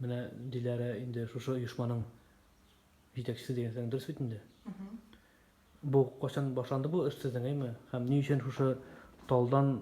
Менә Диләрә инде шушы оешманың җитәкчесе дигән сүзең дөрес бит инде? Бу кайчан башланды бу эш сезнең, әйме? Һәм ни өчен шушы талдан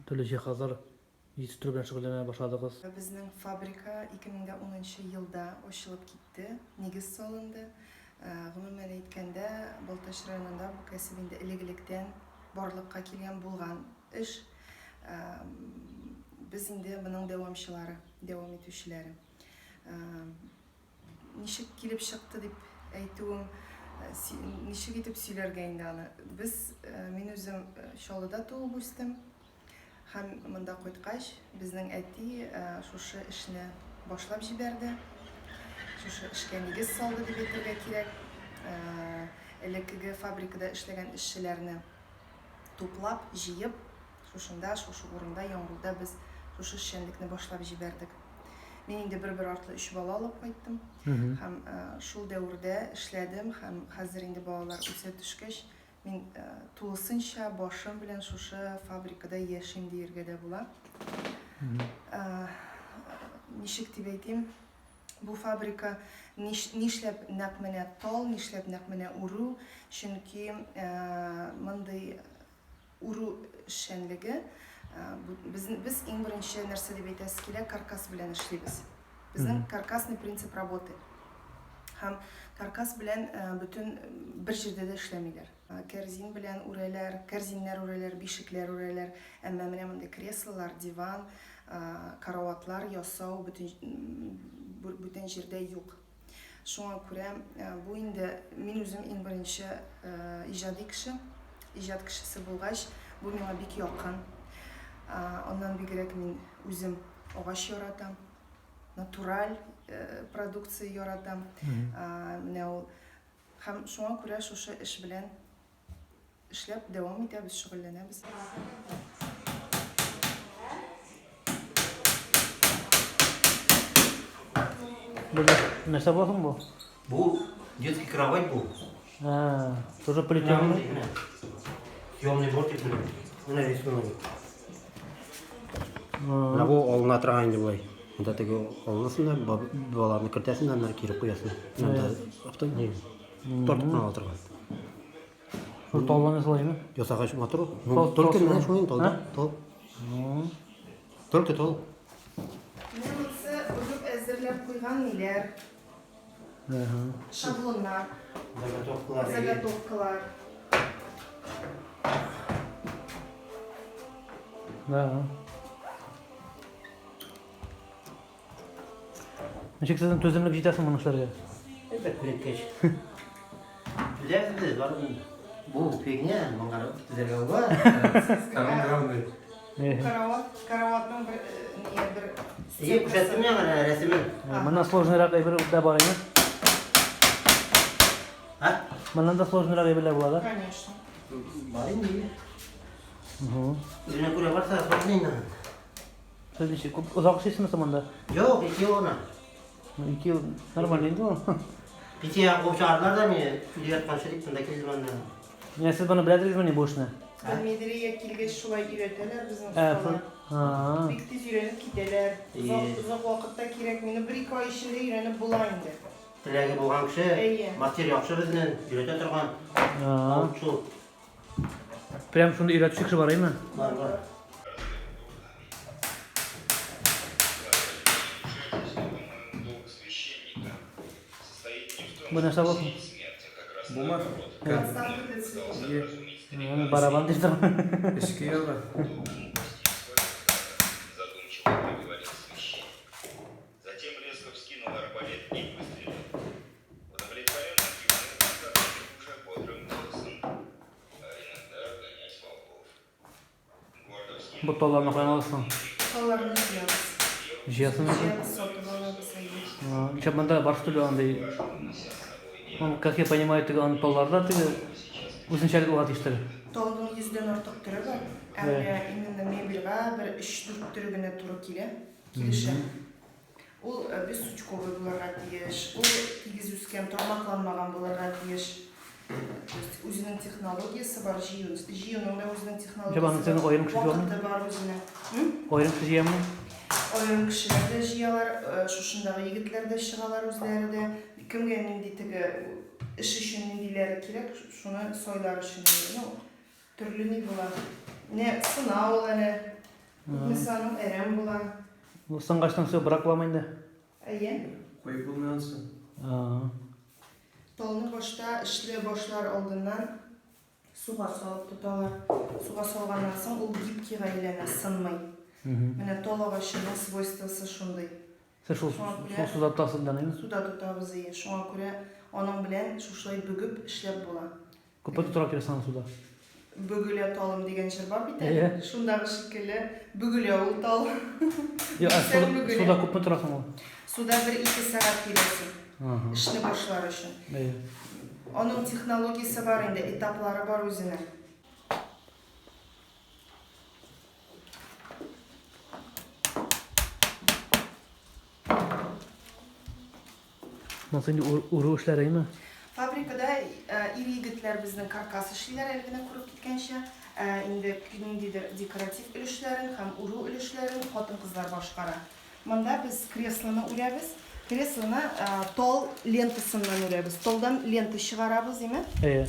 төрле җиһазлар җитештерү белән шөгыльләнә башладыгыз? Безнең фабрика 2010 нчы елда ачылып китте, нигез салынды. Гомумән әйткәндә, Балтач районында бу кәсеп инде элек-электән барлыкка килгән булган эш. Без инде моның дәвамчылары, дәвам итүчеләре. Ничек килеп чыкты дип әйтүем, ничек итеп сөйләргә инде аны. Без, мин үзем Чаллыда туып үстем. Һәм монда кайткач, безнең әти шушы эшне башлап җибәрде. Шушы эшкә нигез салды дип әйтергә кирәк. Элеккеге фабрикада эшләгән эшчеләрне туплап, җыеп, шушында, шушы урында, Яңгулда без шушы эшчәнлекне башлап җибәрдек. Мин инде бер-бер артлы өч бала алып кайттым. Һәм шул дәвердә эшләдем һәм хәзер инде балалар үсә төшкәч, мин тулысынча башым белән шушы фабрикада яшим диергә дә була. Ничек дип әйтим, бу фабрика нишләп нәкъ менә тал, нишләп нәкъ менә үрү, чөнки мондый үрү эшчәнлеге без, без иң беренче нәрсә дип әйтәсе килә, каркас белән эшлибез. Безнең каркасный принцип работы. Һәм каркас белән бөтен бер җирдә дә эшләмиләр. Кәрзин белән үрәләр, кәрзиннәр үрәләр, бишекләр үрәләр. Әмма менә мондый креслолар, диван, караватлар ясау бөтен бүтән җирдә юк. Шуңа күрә бу инде мин үзем иң беренче иҗади кеше, иҗат кешесе булгач, бу миңа бик якын. Аннан бигрәк мин үзем агач яратам, натураль продукция яратам. Менә ул һәм шуңа күрә шушы эш белән Эшләп дәвам итәбез, шөгыльләнәбез. Бу нәрсә була соң бу? Бу детский кровать бу. А, тоже плетеный. Съемный бортик менә. Менә рисунок. Менә бу алына торган инде болай. Монда теге алынасың да, балаларны кертәсең дә, аннары кире куясың. Монда авто не тартып кына ала торган. Шул талдан ясалаймы? Ясагач матур. Ну, только менә шул инде талда. Тал. Только тал. Менә монысы үреп әзерләп куйган ниләр. Шаблоннар. Заготовкалар. Заготовкалар. Да. Ничек сезнең түземлек җитә соң моны эшләргә? Әйбәт күнеккәч. Түзәбез без, барыбер. Бу фигня, моңа түзәргә була. Самый главный. Карават, караватның бер не бер. Әйе, күрсәттем мин аңа рәсемен. Моннан сложныйрак әйбер дә бар инде. А? Моннан да сложныйрак әйберләр була да? Конечно. Бар инде. Үзенә күрә барса, сложный инде. Сез ничек, күп озак эшлисезме соң монда? Юк, ике ел гына. Ну, ике ел нормально инде ул. Пенсиягә куып чыгардылар да мине, өйдә ятканчы дип монда килдем аннан. Менә сез моны беләдегезмени бу эшне? Белмидерия килгәч шулай өйрәтәләр безнең Ә, осталар. а. Бик тиз өйрәнеп китәләр. Озак, озак вакыт та кирәкми. Ну, бер-ике ай эчендә өйрәнеп була инде. Теләге булган кеше, Әйе. мастер яхшы безнең, өйрәтә торган. А. Шул. Прям шундый өйрәтүче кеше бар, әйме? Бар, бар. Бу нәрсә бу? Бумы? Барабан дип торам. Эчке ягы. Затем резко вскинул арбалет и выстрелил. Удовлетворенно кивнул и заговорил уже бодрым голосом. А иногда гонять волков. Гордо вскинул Бу талларны каян аласың? Талларны җыябыз. Җыясың? Җыябыз, сатып алабыз, әйе. Нишләп монда бар что ли андый? Он, как я понимаю, теге аны талларда теге үзенчәлек булга тиештер. Талның йөздән артык төре бар. Ә менә именно мебельгә бер өч-дүрт төре генә туры килә. Килешә. Ул бессучковый булырга тиеш, ул тигез үскән, тармакланмаган булырга тиеш. То есть үзенең технологиясе бар, җыю, җыюның да үзенең технологиясе бар, вакыты бар үзенең. Аерым кеше җыямы? Аерым кешеләр дә җыялар, шушындагы егетләр дә чыгалар үзләре дә. Кемгә нинди теге эш өчен ниндиләре кирәк, шуны сайлар өчен инде. Ну, төрле ни була. Менә сына ул әле. Күпмесе аның әрәм була. Бу сынгачтан соң брак буламы инде? Әйе. Куеп булмый ансы. Талны башта эшли башлар алдыннан суга салып тоталар. Суга салганнан соң ул гибкийга әйләнә, сынмый. Менә тал агачының свойствосы шундый. Сез шул Шуңа күрә суда тотасыз да, әйеме? Суда тотабыз, әйе. Шуңа күрә аның белән шушылай бөгеп эшләп була. Күпме тотарга кирәк соң аны суда? Бөгелә талым дигән җыр бар бит әле. Әйе. Шундагы шикелле бөгелә ул тал. Юк, ә Бөксәң суда, бөгелә. суда күпме тора соң ул? Суда бер-ике сәгать тирәсе. Ага. Эшне башлар өчен. Әйе. Аның технологиясе бар инде, этаплары бар үзенең. Монысы инде үрү эшләре, әйеме? Фабрикада ир-егетләр безнең каркас эшлиләр, әле генә күреп киткәнчә. Ә инде ниндидер декоратив өлешләрен һәм үрү өлешләрен хатын-кызлар башкара. Монда без креслоны үрәбез. Креслоны тал лентасыннан үрәбез. Талдан лента чыгарабыз, име? Әйе.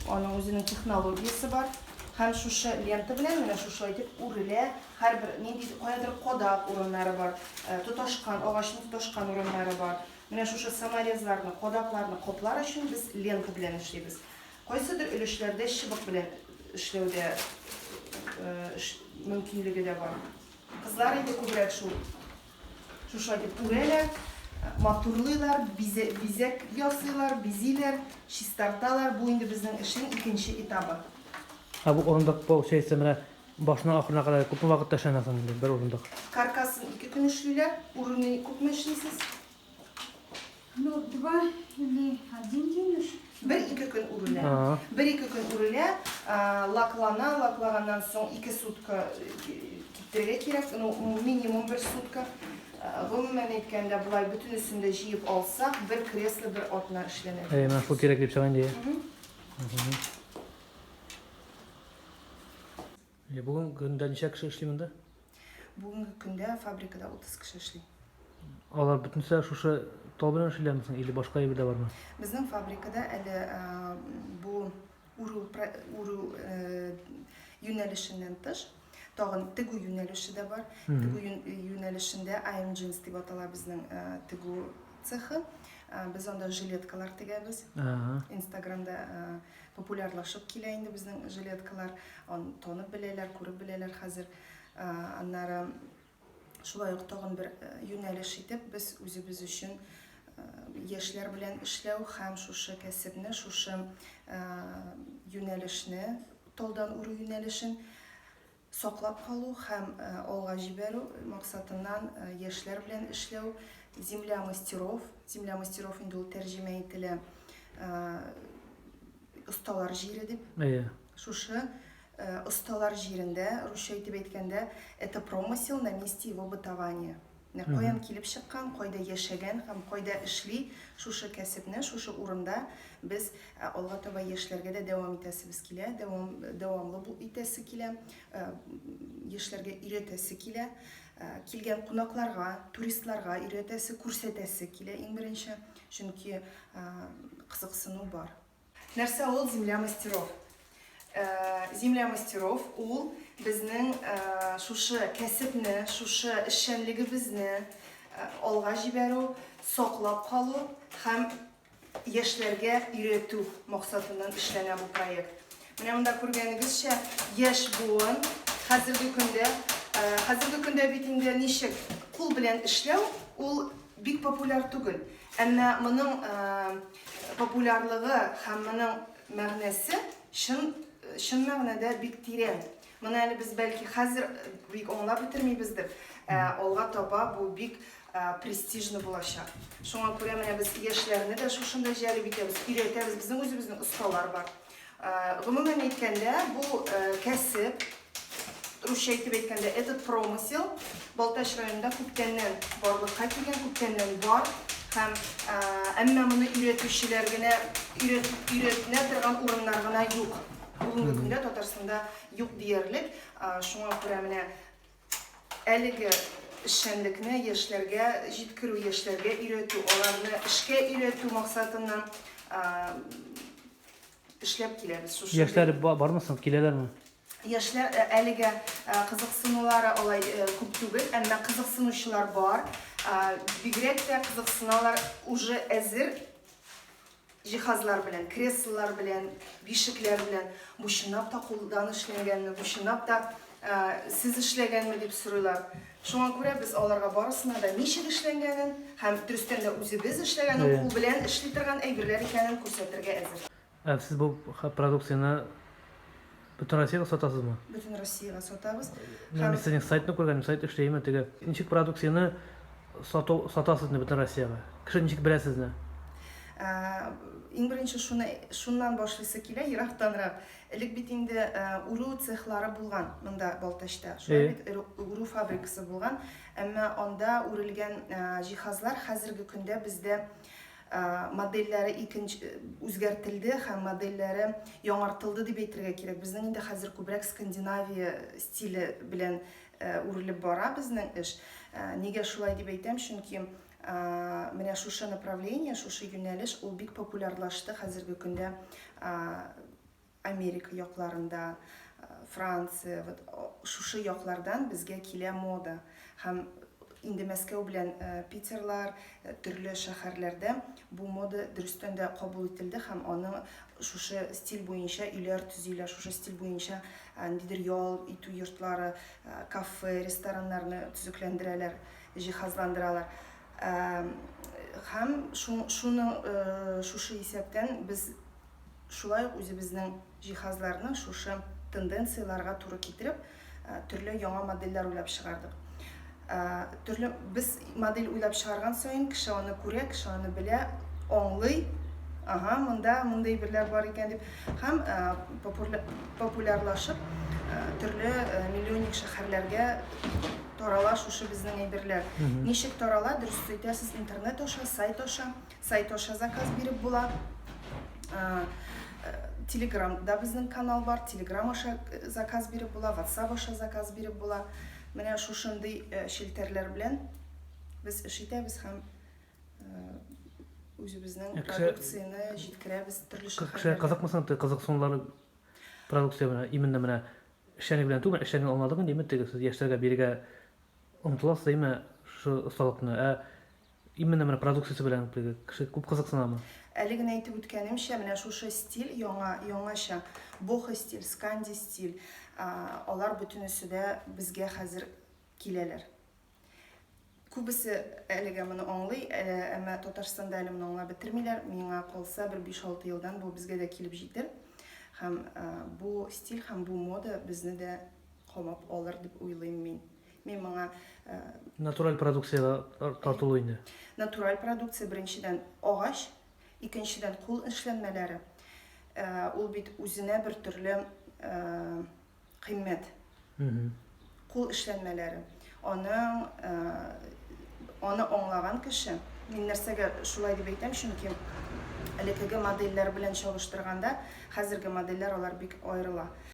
Аның үзенең технологиясе бар. Һәм шушы лента белән менә шушылай итеп үрелә. Һәрбер нинди каядыр кадак урыннары бар, тоташкан, агачның тоташкан урыннары бар. Менә шушы саморезларны, кадакларны каплар өчен без лента белән эшлибез. Кайсыдыр өлешләрдә чыбык белән эшләү дә мөмкинлеге дә бар. Кызлар инде күбрәк шул шушылай итеп үрәләр, матурлыйлар, бизәк ясыйлар, бизиләр, чистарталар. Бу инде безнең эшнең икенче этабы. Ә бу урындык, получается, менә Башыннан ахырына кадәр күпме вакытта эшләнә соң инде бер урындык? Каркасын ике көн эшлиләр. Үрүне күпме эшлисез? Ну, два или один день уж. Бер-ике көн үрелә. Бер-ике көн үрелә, лаклана, лаклаганнан соң ике сутка киптерергә кирәк, ну, минимум бер сутка. Гомумән әйткәндә, болай бөтенесен дә җыеп алсак, бер кресло бер атна эшләнә. Әйе, менә шул кирәк дип чыга инде. Бүгенге көндә ничә кеше эшли монда? Бүгенге көндә фабрикада 30 кеше эшли. Алар бөтенесе шушы тал белән эшлиләрме соң или башка әйбер дә бармы? Безнең фабрикада әле бу үрү үрү юнәлешеннән тыш тагын тегү юнәлеше дә бар. Тегү юнәлешендә IM Jeans дип атала безнең тегү цехы. Без анда жилеткалар тегәбез. Инстаграмда Популярлашып килә инде безнең жилеткалар. Аны танып беләләр, күреп беләләр хәзер. Аннары шулай ук тагын бер юнәлеш итеп без үзебез өчен яшьләр белән эшләү һәм шушы кәсепне, шушы юнәлешне, талдан үрү юнәлешен саклап калу һәм алга җибәрү максатыннан яшьләр белән эшләү, Земля мастеров, Земля мастеров инде ул тәрҗемә ителә осталар җире дип. Әйе. Шушы осталар җирендә, русча итеп әйткәндә, это промысел на месте его бытования. Менә каян килеп чыккан, кайда яшәгән һәм кайда эшли шушы кәсепне, шушы урында без алга таба яшьләргә дә дәвам итәсебез килә, дәвам, дәвамлы бу итәсе килә, яшьләргә өйрәтәсе килә, килгән кунакларга, туристларга өйрәтәсе, күрсәтәсе килә иң беренче, чөнки кызыксыну бар. Нәрсә ул Земля мастеров? Земля мастеров ул безнең шушы кәсепне, шушы эшчәнлегебезне алга җибәрү, саклап калу һәм яшьләргә өйрәтү максатыннан эшләнә бу проект. Менә монда күргәнегезчә, яшь буын хәзерге көндә, хәзерге көндә бит инде ничек кул белән эшләү ул бик популяр түгел. Әмма моның популярлыгы һәм моның мәгънәсе чын, чын мәгънәдә бик тирән. Моны әле без бәлки хәзер бик аңлап бетермибездер, ә алга таба бу бик престижно булачак. Шуңа күрә менә без яшьләрне дә шушында җәлеп итәбез, өйрәтәбез. Безнең үзебезнең осталар бар. Гомумән әйткәндә, бу кәсеп, русча итеп әйткәндә, этот промысел Балтач районында күптәннән барлыкка килгән, күптәннән бар һәм әмма моны өйрәтүчеләр генә, өйрәтенә торган урыннар гына юк. Бүгенге көндә Татарстанда юк диярлек. Шуңа күрә менә әлеге эшчәнлекне яшьләргә җиткерү, яшьләргә өйрәтү, аларны эшкә өйрәтү максатыннан эшләп киләбез. Шушы Яшьләр бармы соң, киләләрме? Яшьләр әлегә кызыксынулары алай күп түгел, әмма кызыксынучылар бар. Бигрәк тә кызыксыналар уже әзер җиһазлар белән, креслолар белән, бишекләр белән. Бу чынлап та кулдан эшләнгәнме, бу чынлап та сез эшләгәнме дип сорыйлар. Шуңа күрә без аларга барысына да ничек эшләнгәнен һәм дөрестән дә үзебез эшләгәнен, кул белән эшли торган әйберләр икәнен күрсәтергә әзер. Ә сез бу продукцияне бөтен Россиягә сатасызмы? Бөтен Россиягә сатабыз. Мин һәм... сезнең сайтны күргәнем, сайт эшләйме теге. Ничек продукцияне сату сатасыз инде бөтен Россиягә? Кеше ничек белә сезне? Иң беренче шуны шуннан башлыйсы килә, ерактанрак. Элек бит инде үрү цехлары булган монда Балтачта. Шулай бит үрү фабрикасы булган. Әмма анда үрелгән җиһазлар хәзерге көндә бездә Модельләре икенче үзгәртелде һәм модельләре яңартылды дип әйтергә кирәк. Безнең инде хәзер күбрәк Скандинавия стиле белән үрелеп бара безнең эш. Нигә шулай дип әйтәм, чөнки менә шушы направление, шушы юнәлеш ул бик популярлашты хәзерге көндә Америка якларында, Франция, вот шушы яклардан безгә килә мода. Һәм инде Мәскәү белән Питерлар, төрле шәһәрләрдә бу мода дөрестән дә кабул ителде һәм аны шушы стиль буенча өйләр төзиләр, шушы стиль буенча ниндидер ял итү йортлары, кафе, рестораннарны төзекләндерәләр, җиһазландыралар. Һәм шуны шушы исәптән без Шулай ук үзебезнең җиһазларны шушы тенденцияләргә туры китереп, төрле яңа модельләр уйлап чыгардык. Төрле без модель уйлап чыгарган саен кеше аны күрә, кеше аны белә, аңлый, ага, монда мондый әйберләр бар икән дип һәм популярлашып төрле миллионник шәһәрләргә тарала шушы безнең әйберләр. Ничек тарала? Дөрес әйтәсез, интернет аша, сайт аша. Сайт аша заказ биреп була. Телеграмда безнең канал бар, Телеграм аша заказ биреп була, WhatsApp аша заказ биреп була. Менә шушындый челтәрләр белән без эш итәбез һәм үзебезнең продукцияне җиткерәбез төрле шәһәрләргә. Кеше кызыкмы соң, кызыксынулары продукция белән, именно менә эшчәнлек белән түгел, эшчәнлек аңладык инде, именно теге сез яшьләргә бирергә омтыласыз, әйме, шушы осталыкны. Ә Именно менә продукциясе белән теге кеше күп кызыксынамы? Әле генә әйтеп үткәнемчә, менә шушы стиль яңа, яңача, бохо стиль, сканди стиль, алар бөтенесе дә безгә хәзер киләләр. Күбесе әлегә моны аңлый, әмма Татарстанда әле моны аңлап бетермиләр. Миңа калса, бер 5-6 елдан бу безгә дә килеп җитер. Һәм бу стиль һәм бу мода безне дә камап алыр дип уйлыйм мин. Мин моңа Натураль продукциягә тартылу инде. Натураль продукция беренчедән агач, икенчедән кул эшләнмәләре. Ул бит үзенә бер төрле кыйммәт. Кул эшләнмәләре. Аның аны аңлаган кеше, мин нәрсәгә шулай дип әйтәм, чөнки элеккеге модельләр белән чагыштырганда, хәзерге модельләр алар бик аерыла.